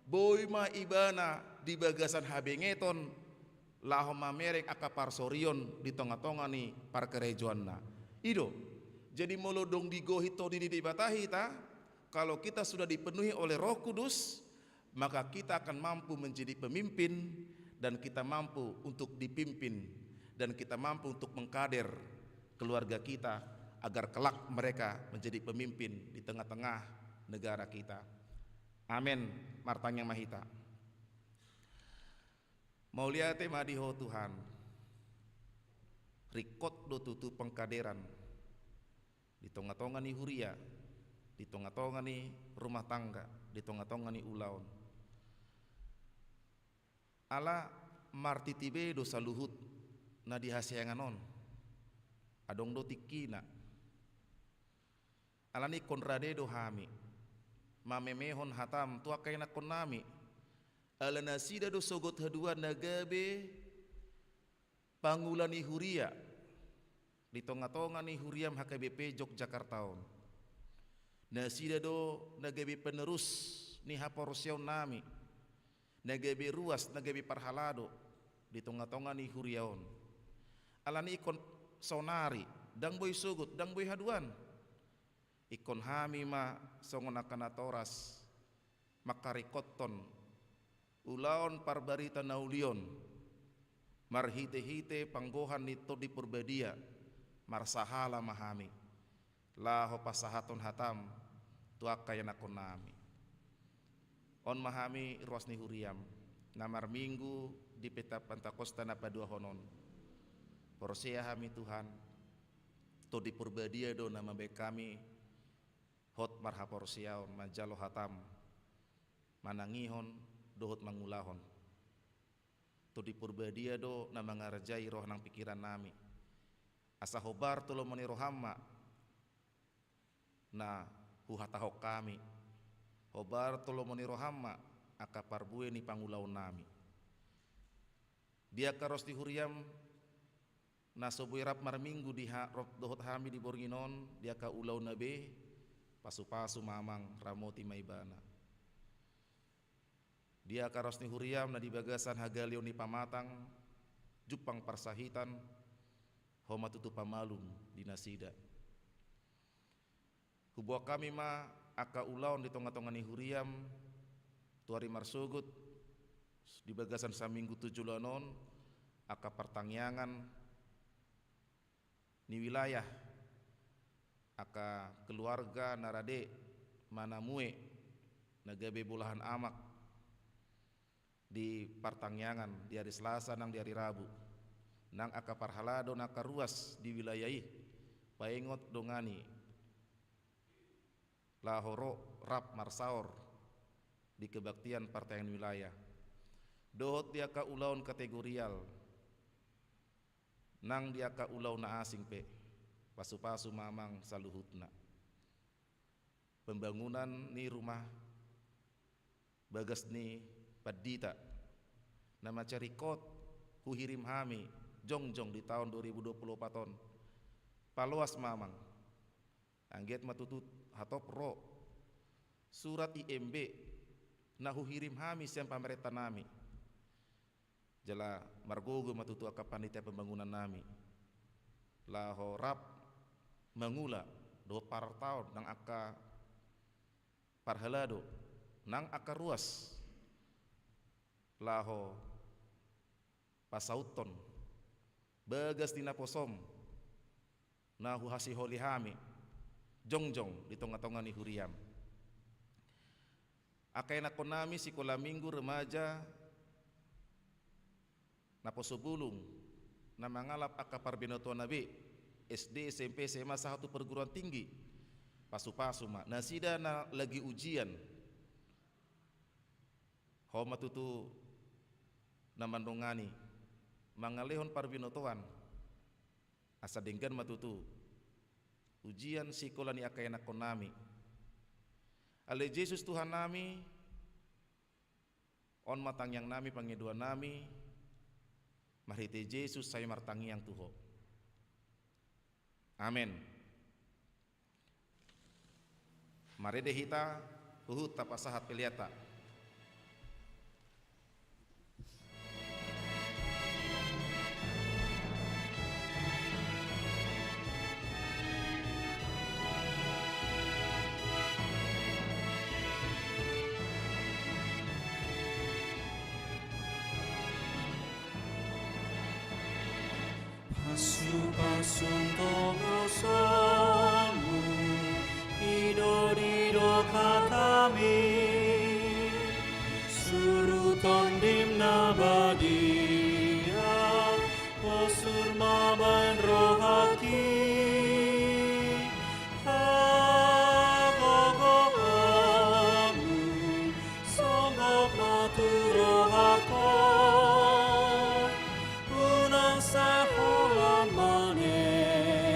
boi ma ibana di bagasan habengeton, laho mamereng angka parsorion di tonga-tonga ni parkarejoanna. I do, jadi molo dung digohi Tondi ni Debata hita, kalau kita sudah dipenuhi oleh Roh Kudus, maka kita akan mampu menjadi pemimpin dan kita mampu untuk dipimpin dan kita mampu untuk mengkader keluarga kita agar kelak mereka menjadi pemimpin di tengah-tengah negara kita. Amen. Martangiang ma hita. Mauliate ma di Ho Tuhan. Ringkot do tutu pengkaderan di tonga-tonga ni huria, di tonga-tonga ni rumah tangga, di tonga-tonga ni ulaon. Ala martiti be do saluhut na di hasiangan on. Adong do tingkina. Alani ingkon rade do hami mamemehon hatam tu angka ianakkonnami. Ala nasida do sogot haduan na gabe pangula ni huria di tonga-tonga ni huriam H K B P Jogjakarta on. Nasida do na gabe penerus ni haporseaonnami, na gabe ruas, na gabe parhalado di tonga-tonga ni huria on. Alani ingkon saonari, ndang boi sogot, ndang boi haduan, ingkon hami ma songon angka natoras mangkaringkothon ulaon parbarita na uli on marhite-hite panggohan ni Tondi Porbadia, marsahala ma hami laho pasahathon hatam tu angka ianakhonnami. On ma hami ruas ni huriam na marminggu di Pentakosta na paduahon on. Porsea hami Tuhan, Tondi Porbadia do na mambahen hami hot marhaporseaon manjalo hatam, manangihon dohot mangulahon. Tondi Porbadia do na mangarajai roha nang pingkirannami. Asa hombar tu lomo ni roham ma na huhatahon hami, hombar tu lomo ni roham ma angka parbue ni pangulaonnami. Di angka ruas ni huriam na so boi rap marminggu di ha-, rap dohot hami di borngin on, di angka ulaonna be, pasu-pasu ma Amang, ramoti ma ibana. Di angka ruas ni huriam na di bagasan hagaleon ni pamatang, jumpang parsahitan, Ho ma tutu pamalum di nasida. Huboan hami ma angka ulaon di tonga-tonga ni huriam tu ari marsogot, di bagasan saminggu tu joloan on, angka partangiangan ni wilayah, angka keluarga na rade manamue na gabe bolahan amak di partangiangan di ari Selasa nang di ari Rabu, nang angka parhalado na angka ruas di wilayah i, paingot dongani laho ro rap marsaor di kebaktian partangiangan wilayah, dohot di angka ulaon kategorial nang di angka ulaon na asing pe, pasu-pasu ma Amang saluhutna. Pembangunan ni rumah bagas ni pandita na mansai ringkot huhirim hami jongjong di taon dua ribu dua puluh opat on, paloas ma Amang. Anggiat ma tutu hatop ro surat I M B na huhirim hami sian pamarentanami. Jala margogo ma tutu angka panitia pembangunannami laho rap mangula dohot partaon nang angka parhalado nang angka ruas laho pasauthon bagas ni naposom na huhasiholi hami jongjong di tonga-tonga ni huriam. Angka ianakhonnami sikola minggu, remaja, naposo bulung na mangalap angka parbinotoanna be, S D, S M P, S M A sahat tu perguruan tinggi, pasu-pasu ma. Nasida na lagi ujian, Ho ma tutu na mandongani mangalehon parbinotoan. Asa denggan ma tutu ujian sikola ni angka ianakhonnami. Ale Jesus Tuhannami, on ma tangiangnami, pangidoannami, marhite Jesus sai martangiang tu Ho. Amen. Marende hita, huhut tapasahat peleanta. Pasu-pasu ma tutu rohamu, didok-didok hatami, suru Tondim na badia, bosur ma baen rohangki. Hagogoonmu songgop ma tu rohangku, unang saholan ma ne.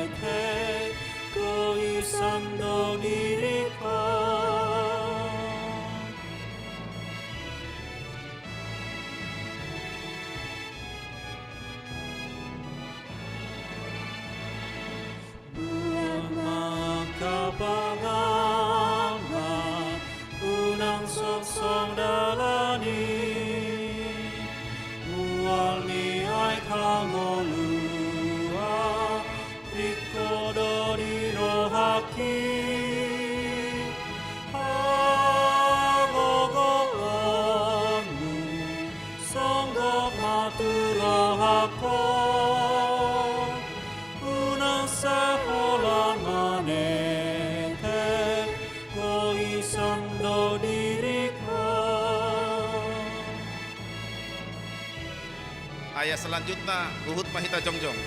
Aya selanjutna, huhut ma hita jongjong.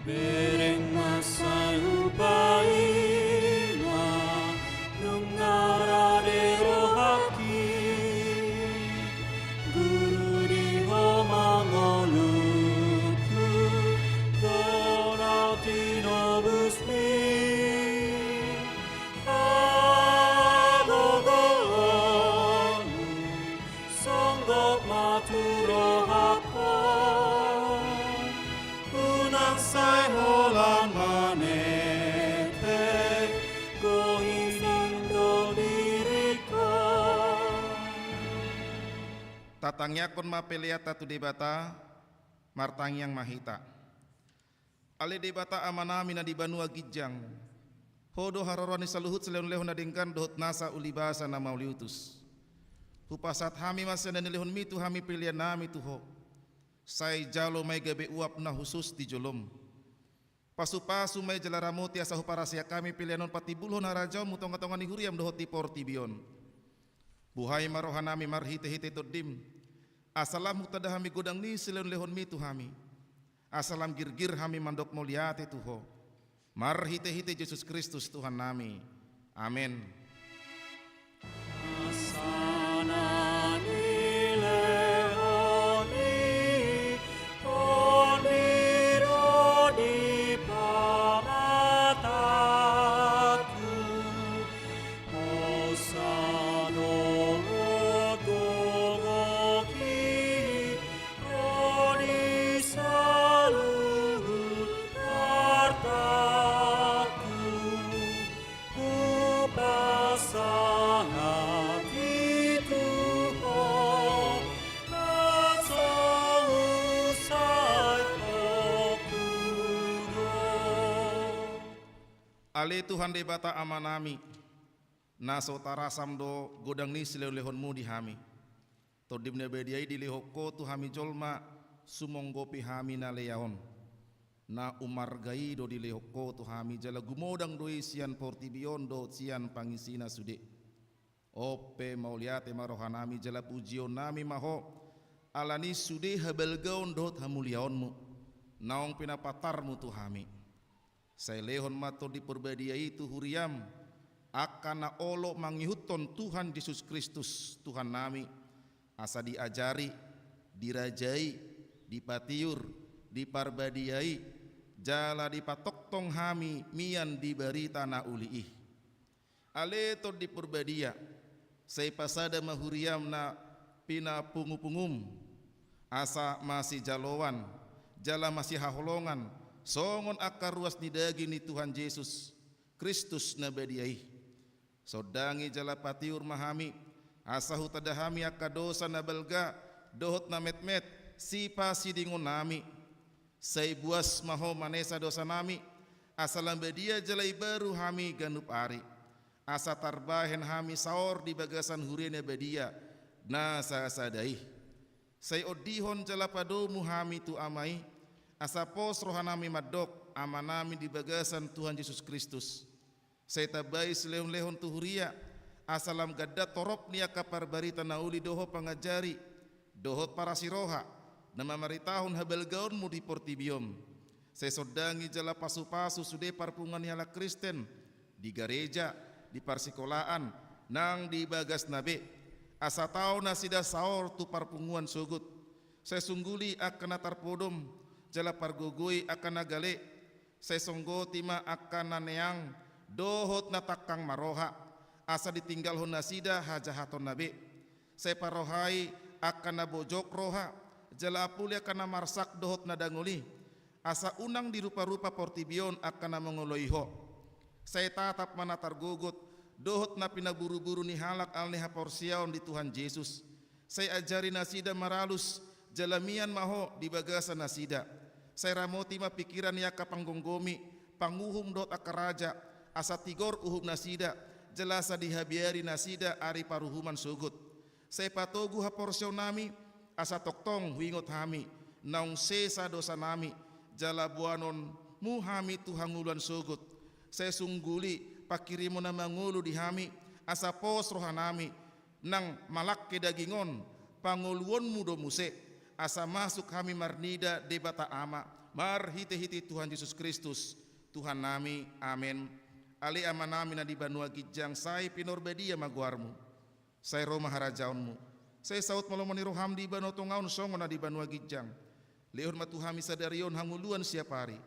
Bereng ma sai hupaima, nunga rade rohangki, Guru, di Ho ma ngolungku, do na tinobusmi. Hagogoonmu songgop ma tu rohangkon, unang sai holan manetek, gohi nang do diringkon. Tatangiangkon ma peleanta tu Debata, martangiang ma hita. Ale Debata Amanami na di banua ginjang, Ho do haroroan ni saluhut silehonlehon na denggan dohot nasa ulibasa na mauliutus. Hupasahat hami ma sian na nilehonmi tu hami peleannami tu Ho. Sai jalo ma i gabe uap na hushus di jolom. Pasupasu ma i jala ramoti asa huparasiak hami pelean on patimbulhon harajaonmu tongatonga ni huriam dohot di portibi on. Buhai ma rohanami marhitehite Tondim, asa lam hutanda hami godang ni silehonlehonmi tu hami. Asa lam girgir hami mandok mauliate tu Ho. Marhitehite Jesus Kristus Tuhannami. Amen. Asa na nilehon ni Tondim do di pamatangku, hosa dohot gogo, ro di saluhut artangku, hupasahat i tu Ho, na so husahatkonku do. Ale Tuhan Debata Amanami, na so tarasam do godang ni silehonlehonmu di hami. Tondim na badia i dilehon Ho tu hami jolma, sumonggopi hami na lea on. Na umarga i do dilehon Ho tu hami jala gumodang do i sian portibi on dohot sian pangisina sude. On pe mauliate ma rohanami jala pujionnami ma Ho, ala ni sude habalgaon dohot hamuliaonmu, naung pinapatarmu tu hami. Sai lehon ma Tondi Parbadia i tu huriam, angka na olo mangihuthon Tuhan Jesus Kristus, Tuhannami, asa diajari, dirajai, dipatiur, diparbadiai, jala dipatongtong hami mian di barita na uli i. Ale Tondi Parbadia, sai pasada ma huriam na pinapungupungum, asa masijaloan, jala masihaholongan, songon angka ruas ni daging ni Tuhan Jesus Kristus na badia i. Sondangi jala patiur ma hami, asa hutanda hami angka dosa na balga, dohot na metmet, sipasidingonami. Sai buas ma Ho manesa dosanami, asa lam badia jala ibaru hami ganup ari. Asa tarbahen hami saor di bagasan huria na badia, na sasada i. Sai ondihon jala padomu hami tu Ama i, asa pos rohanami mandok, Amanami di bagasan Tuhan Jesus Kristus. Sai tambai silehonlehon tu huria, asa lam ganda torop ni angka parbarita na uli do Ho pangajari, dohot parasiroha, na mamaritahon habalgaonmu di portibi on. Sai sondangi jala pasupasu sude parpunguan ni halak Kristen, di gareja, di parsikolaan, nang di bagasna be. Asa tau nasida saor tu parpunguan sogot. Sai sungguli angka na tarpodom, jala pargogoi angka na gale. Sai songgoti ma angka na neang, dohot na tangkang marroha, asa ditinggalhon nasida hajahatonna be. Sai parohai angka na bojok roha, jala apuli angka na marsak dohot na dangol i, asa unang diruparupa portibi on angka na mangoloi Ho. Sai tatap ma na targogot, dohot na pinaburuburu ni halak ala ni haporseaon di Tuhan Jesus. Sai ajari nasida maralus, jala mian ma Ho di bagasan nasida. Sai ramoti ma pingkiran ni angka panggomgomi, panguhum dohot angka raja, asa tigor uhum nasida, jala asa dihabiari nasida ari paruhuman sogot. Sai patogu haporseaonnami, asa tongtong huingot hami, naung sesa dosanami, jala boanonmu hami tu hangoluan sogot. Sai sungguli pangkirimon na mangolu di hami, asa pos rohanami, nang malangke daging on, pangoluonmu do muse, asa masuk hami marnida Debata Ama, marhitehite Tuhan Jesus Kristus, Tuhannami. Amen. Ale Amanami na di banua ginjang, sai pinarbadia ma goarmu. Sai ro ma harajaonmu. Sai saut ma lomo ni roham di banua tonga on songon na di banua ginjang. Lehon ma tu hami sadari on hangoluan siapari.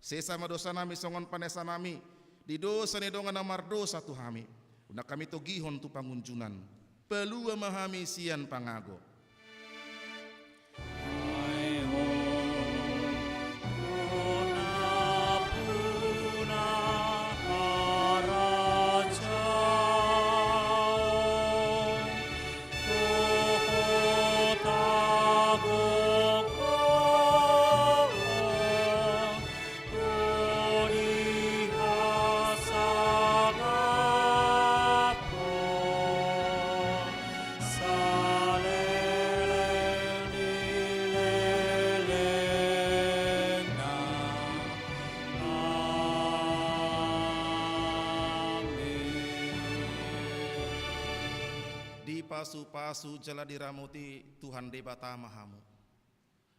Sesa ma dosanami songon panesanami di dosa ni dongan na mardosa tu hami. Unang hami togihon tu pangunjunan. Palua ma hami sian pangago. Dipasu-pasu jala diramoti Tuhan Debata ma hamu.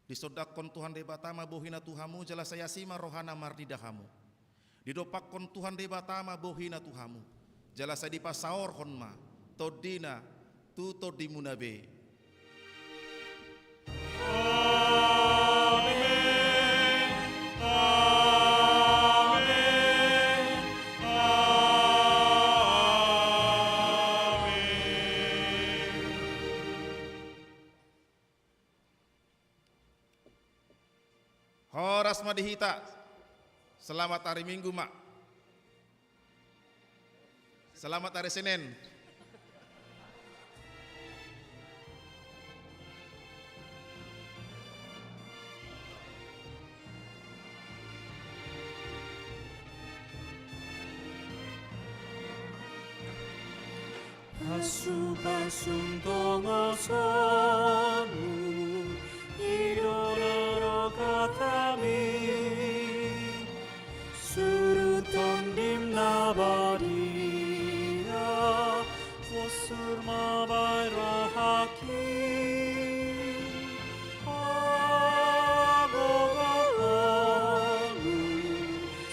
Disondangkon Tuhan Debata ma bohina tu hamu, jala sai asi ma rohana marnida hamu. Didompakkon Tuhan Debata ma bohina tu hamu, jala sai dipasaorhon ma tondina tu tondimuna be. Amen. Amen. Amen. Horas ma di hita. Selamat hari Minggu ma. Selamat hari Senin. Pasu-pasu tongasonmu, i do na rohangkami, suru Tondim na badia, bosur ma baen rohangki. Hagogoonmu,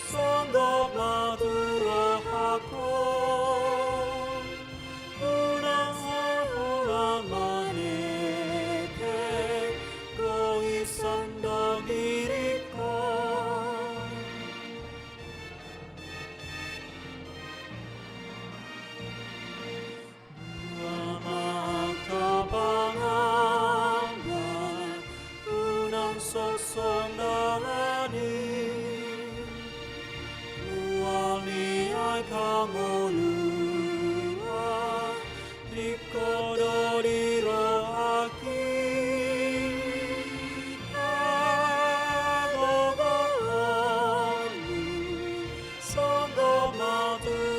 songgop ma tu rohangku. Unang sai holan maneke, gok isondok diringku. Boan ma angka pangangan, unang sosong dalan i. Mual ni angka hangoluan, ringkot do di rohangki. Hagogoonmu, songgop ma tu